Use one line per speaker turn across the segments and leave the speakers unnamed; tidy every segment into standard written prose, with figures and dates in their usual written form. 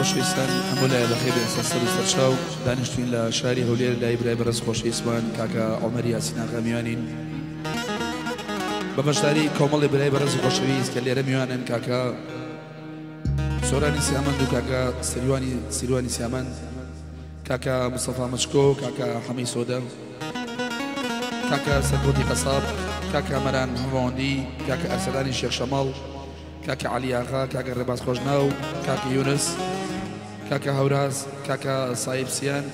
خۆشەویستان هەموو لایە بەخێر بێن سەر سەر و سەرچاو. دانیشتوین لە شاری هەولێر لای برای بەڕێز خۆشەویستمان کاکە عومەر یاسین ئاغا میوانین بە بەشداری کۆمەڵی برای بەڕێز و خۆشەویست کە لێرە میوانن کاکە سۆرانی سیامەند و کاکە سریوانی سیروانی سیامەند کاکە مستەفا مەچکۆ کاکە حەمەی سۆدە کاکە سەرکەوتی قەساب کاکە مەران هەمەوەندی کاکە ئەرسەلانی شێخ شەماڵ کاکە عەلی ئاغا کاکە ڕێباز خۆشناو کاکە یونس کاکە هەوراز کاکە سایب سیان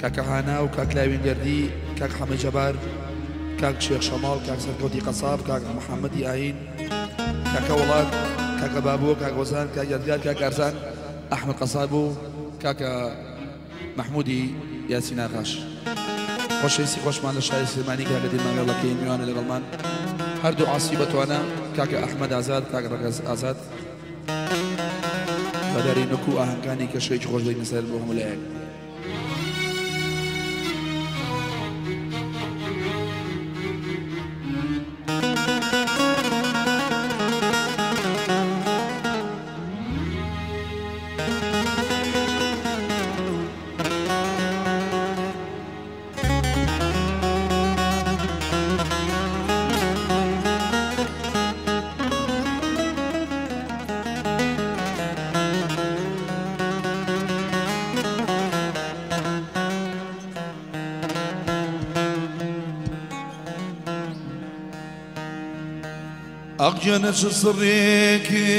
کاکە هانا و کاک لاوین گەردی کاک حەمەی جەبار کاک شێخ شەماڵ کاک سەرکەوتی قەساب کاک محەممەدی ئاین کاکە وڵات کاکە بابۆ کاک وەزان کاک یادگار کاک کارزان ئەحمەد قەساب و کاکە مەحمودی یاسین ئاغاش. خۆشەویستی خۆشمان لە شاری سلێمانی کاکە دین مامێڵەکەی میوانە لەگەڵمان هەردوو عاسی بەتوانا کاکە ئەحمەد ئازاد کاک ڕەگەز ئازاد بەداری نوک و ئاهەنگانی کە شەوێکی خۆش بەینە سەر بۆ هەموو لایەک.
ئەقجەنە چ سڕێکێ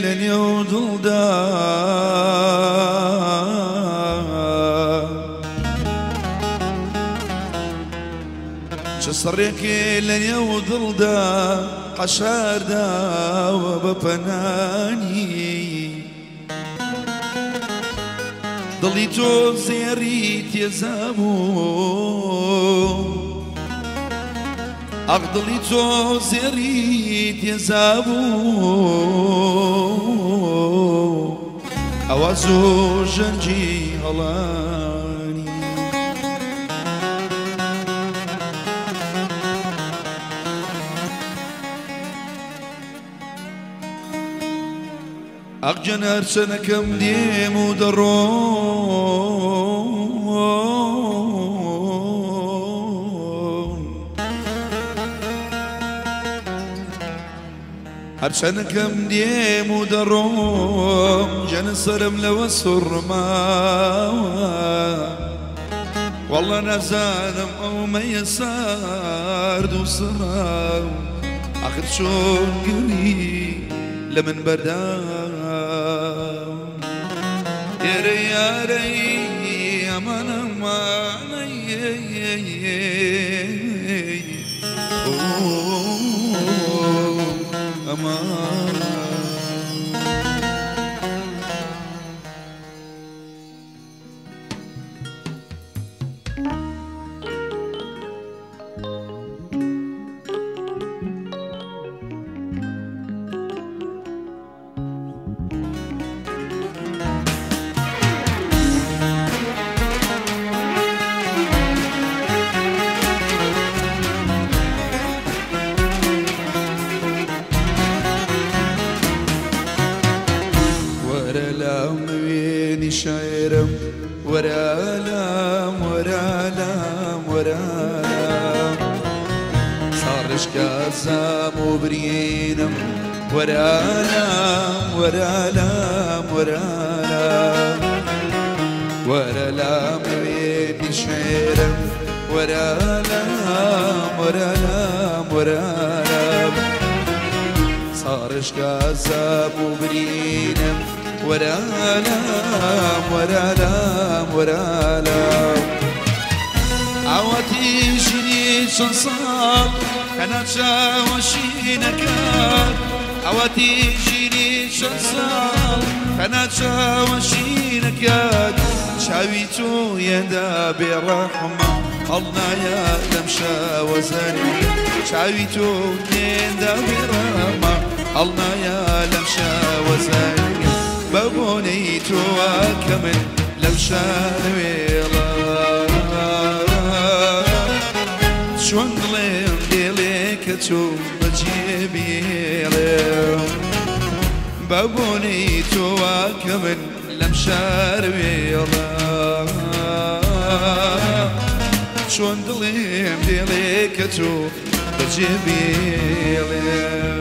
لە نێو دڵدا چ سڕێکێ لە نێو دڵدا حەشارداوە بە پەنانی دڵی تۆ زێڕی تێزا بوو ئەق دڵی تۆ زێڕی تێزا بوو ئەوە زۆر ژەنگی هەڵانی ئەقجەن هەرچەنەکەم دێم و دەڕۆم هەرچەنەکەم دێم و دەڕۆم جەنە سەرم لەوە سوڕماوە والله نازانم ئەو مەیە سارد و سڕاو ئاخر چۆن گەری لە من بەرداو ئێرە یارەی ئەمان ئەمانەی ئەمان. شاعرم ورالام ورالام ورالام صارش كازام وبرينم ورالام ورالام ورالام ورالام ويني شعرم ورالام ورالام ورالام صارش كازام وبرينم ورالام ورالام ورالام عواتي شريت شنصال كانت شاوشينك عواتي شريت شنصال كانت شاوشينك شاويتو يدا برحمة الله يا دم شاوزني شاويتو يدا برحمة الله يا لم شاوزني بەبۆنەی تۆ کە من لەو شارەوێڵە چۆن دڵێم دێڵێ کە تۆ بەجێ بێڵێم بەبۆنەی تۆ کە من لەم شار وێڵە چۆن دڵێم دێڵێ کە تۆ بەجێ بێڵێ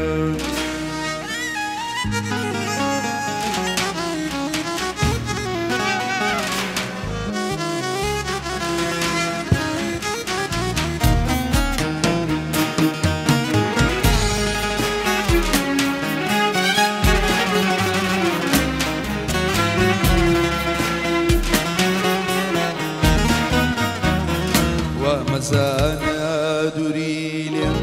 ومەزانە دووری لێم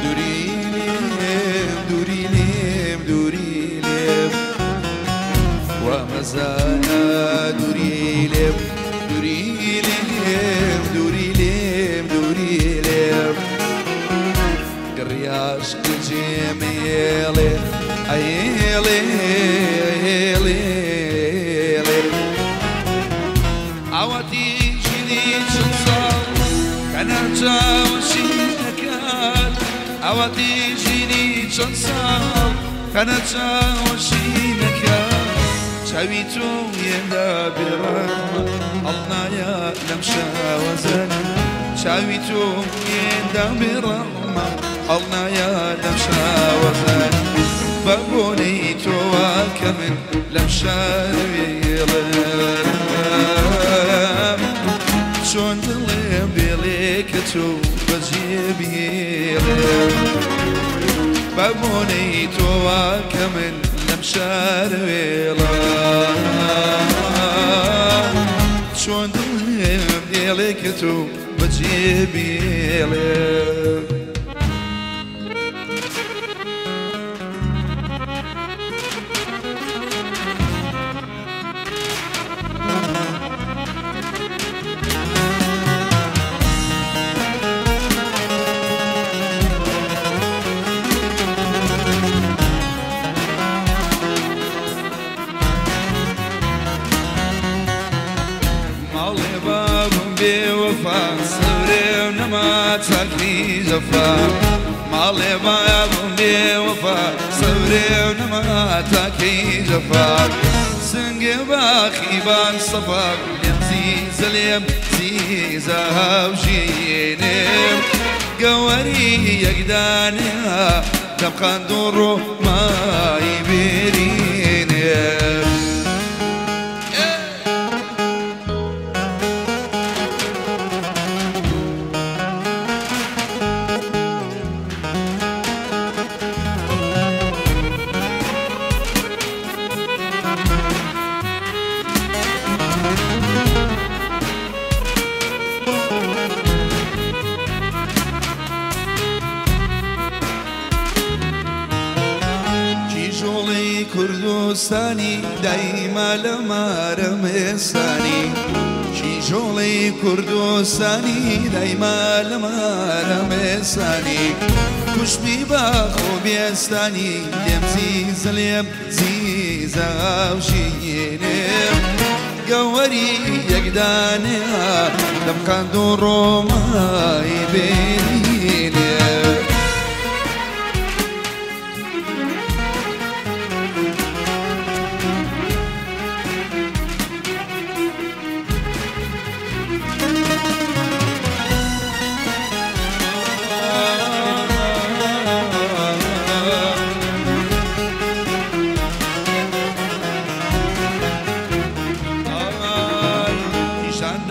دووری لێم دووری لێم دووری لێم ومەزانە دووری لێم دووری لێم دووری لێم دووری لێم گڕیاش جێمێڵێ ئەیڵێ ئەیڵێ ئاواتی ژینی چەند ساڵ چاوەشی نەکات ئاواتی ژینی چەند ساڵ خەنە چاوەشی نەکات چاوی تۆ یێندا بێڕەحمە هەڵنایە لەم شاوەزەن چاوی تۆ یێندا بێڕەحمە هەڵنایە لەم شاوەزەن بە بۆنەی تۆوە کە من لەم شار وێڵم چۆن دڵێم بێڵێ کە تۆ بەجێ بێڵێ بە بۆنەی تۆوە کە من لەم شار وێڵم چۆن دڵێم بێڵێ کە تۆ بەجێ بێڵێ بێوەفا سەورێ و نەما چاکری جەفا ماڵێ بابم بێوەفا سەورێ و نەما تاکەی جەفا سنگێ باخی بان سەفا لێم زیزە لێم زیزە هاوژینێم گەوەری یەکدانێ دەمخاند و ڕۆمای بێرینێم کوردستانی دایما لە مارەمێسانی کیژۆڵی کوردستانی دایما لە مارەمێسانی کوشمی باخۆ بێستانی لێم زیزە لێم زیزە هاوژینێم گەوەری یەکدانێ دەمخاند و ڕۆمای بێنینێ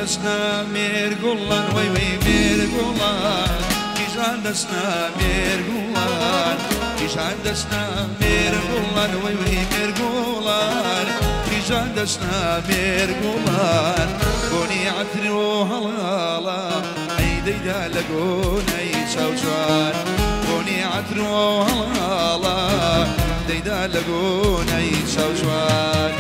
دەچنە مێرگوڵان وەی وەی مێرگوڵان کیژان دەچنە مێرگوڵان کیژان دەچنە مێرگوڵان وەی وەی مێرگوڵان کیژان دەچنە مێرگوڵان بۆنی عەتر و هەڵاڵە ئەی دەیدا لە گۆنەی چاوجوان بۆنی عەتر و هەڵاڵە دەیدا لە گۆنەی چاوجوان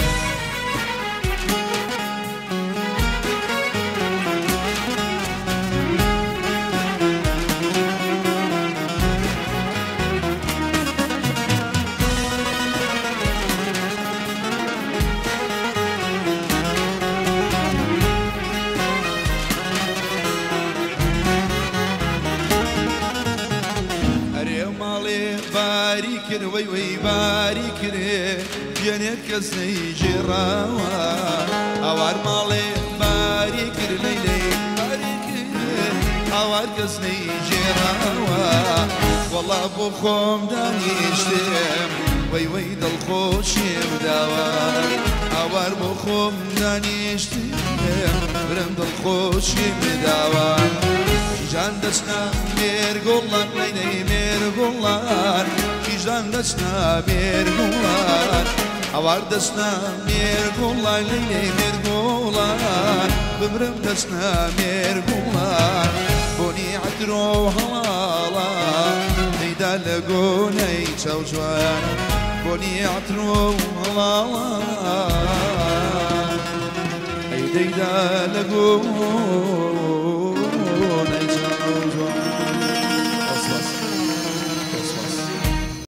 کرد وەی وەی باری کرێ ژیانێت کەس نەیگێڕاوە هاوار ماڵێ باری کرد لەیلەی باری کرد هاوار کەس نەیگێڕاوە وەڵا بۆ خۆم دانیشتم وەی وەی دڵخۆشیم داوە هاوار بۆ خۆم دانیشتم برم دڵخۆشیم داوە کیژان دەچنە مێرگوڵان لەیلەی مێرگوڵان کیژان دەچنە مێرگوڵان هاوار دەچنە مێرگوڵان لەیلەی مێرگوڵان بمرم دەچنە مێرگوڵان بۆنی عەتر و هەڵاڵە دەیدا لە گۆنەی چاوجوان بۆنی عەتر و هەڵاڵە ئەی دەیدا لە گۆنەی